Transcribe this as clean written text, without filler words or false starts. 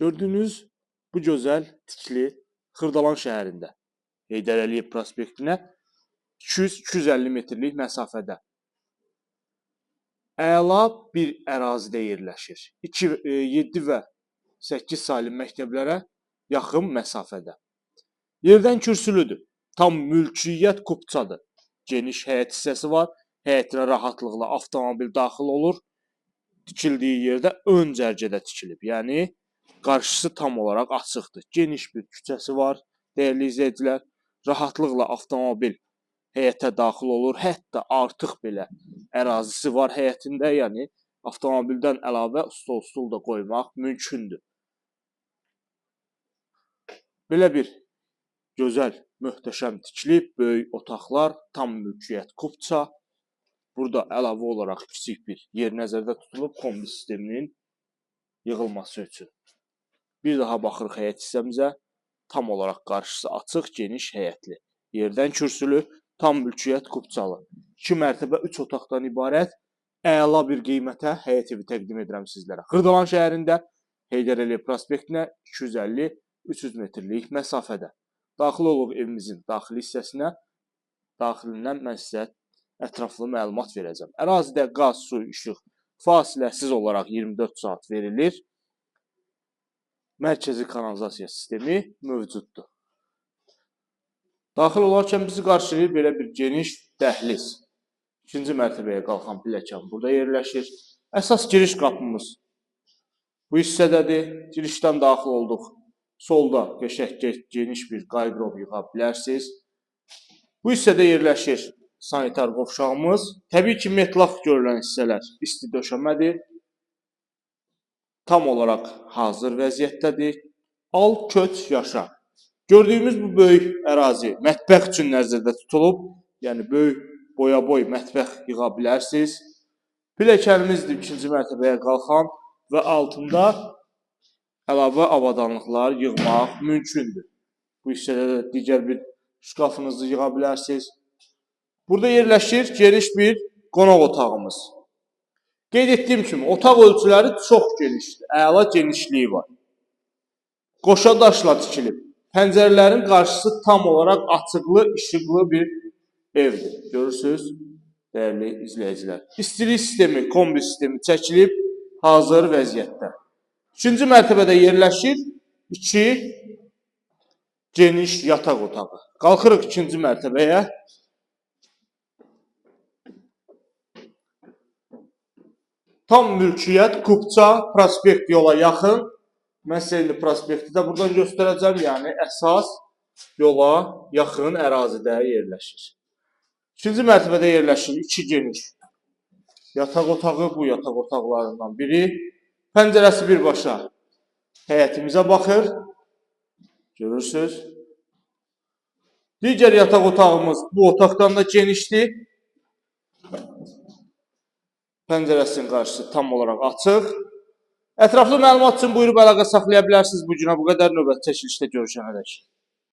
Gördüyünüz bu gözəl tikili Xırdalan şəhərində Heydər Əliyev prospektinə 200-250 metrlik məsafədə əla bir ərazidə yerləşir. 2, 7 və 8 saylı məktəblərə yaxın məsafədə. Yerdən kürsülüdür. Tam mülkiyyət kupçadır. Geniş həyət hissəsi var. Həyətinə rahatlıqla avtomobil daxil olur. Tikildiyi yerdə ön cərgədə tikilib. Yəni qarşısı tam olaraq açıqdır. Geniş bir küçəsi var, dəyərli izləyicilər. Rahatlıqla avtomobil həyətə daxil olur. Hətta artıq belə ərazisi var həyətində. Yəni avtomobildən əlavə stol stul da qoymaq mümkündür. Belə bir gözəl, möhtəşəm tikili, böyük otaqlar, tam mülkiyyət kupça. Burada əlavə olaraq kiçik bir yer nəzərdə tutulub kombi sisteminin yığılması üçün. Bir daha baxırıq həyət hissəmizə. Tam olaraq qarşısı açıq, geniş həyətli. Yerdən kürsülü, tam mülkiyyət kupçalı. 2 mərtəbə 3 otaqdan ibarət əla bir qiymətə həyət evi təqdim edirəm sizlərə. Xırdalan şəhərində Heydər Əliyev prospektinə 250-300 metrlik məsafədə. Daxil olub evimizin daxili hissəsinə. Daxilindən mən sizə ətraflı məlumat verəcəm. Ərazidə qaz, su, işıq fasiləsiz olaraq 24 saat verilir. Mərkəzi kanalizasiya sistemi mövcuddur. Daxil olarkən bizi qarşılayır belə bir geniş dəhliz. İkinci mərtəbəyə qalxan pilləkən burada yerləşir. Əsas giriş qapımız bu hissədədir. Girişdən daxil olduq. Solda qəşəng geniş bir qarderob yığa bilərsiniz. Bu hissədə yerləşir sanitar qovşağımız. Təbii ki, metlaq görülən hissələr isti döşəmədir. Tam olaraq hazır vəziyyətdədir. Al, köç, yaşa. Gördüyümüz bu böyük ərazi mətbəx üçün nəzərdə tutulub. Yəni böyük boya-boy mətbəx yığa bilərsiniz. Pilləkənimizdir ikinci mərtəbəyə qalxan və altında əlavə avadanlıqlar yığmaq mümkündür. Bu hissədə də digər bir şkafınızı yığa bilərsiniz. Burada yerləşir geniş bir qonaq otağımız. Qeyd etdiyim kimi, otaq ölçüləri çox genişdir, əla genişliyi var. Qoşa daşla tikilib. Pəncərələrin qarşısı tam olaraq açıqlı, işıqlı bir evdir. Görürsünüz, dəyərli izləyicilər. İstilik sistemi, kombi sistemi çəkilib, hazır vəziyyətdə. İkinci mərtəbədə yerləşir 2 geniş yataq otağı. Qalxırıq ikinci mərtəbəyə. Tam mülkiyyət, kupça, prospekt yola yaxın. Mən sizə indi prospekti də buradan göstərəcəm. Yəni əsas yola yaxın ərazidə yerləşir. İkinci mərtəbədə yerləşir 2 geniş yataq otağı. Bu yataq otaqlarından biri. Pəncərəsi birbaşa həyətimizə baxır. Görürsünüz. Digər yataq otağımız bu otaqdan da genişdir. Pəncərəsinin qarşısı tam olaraq açıq. Ətraflı məlumat üçün buyurub əlaqə saxlaya bilərsiniz. Bu günə bu qədər, növbəti çəkilişdə görüşənədək.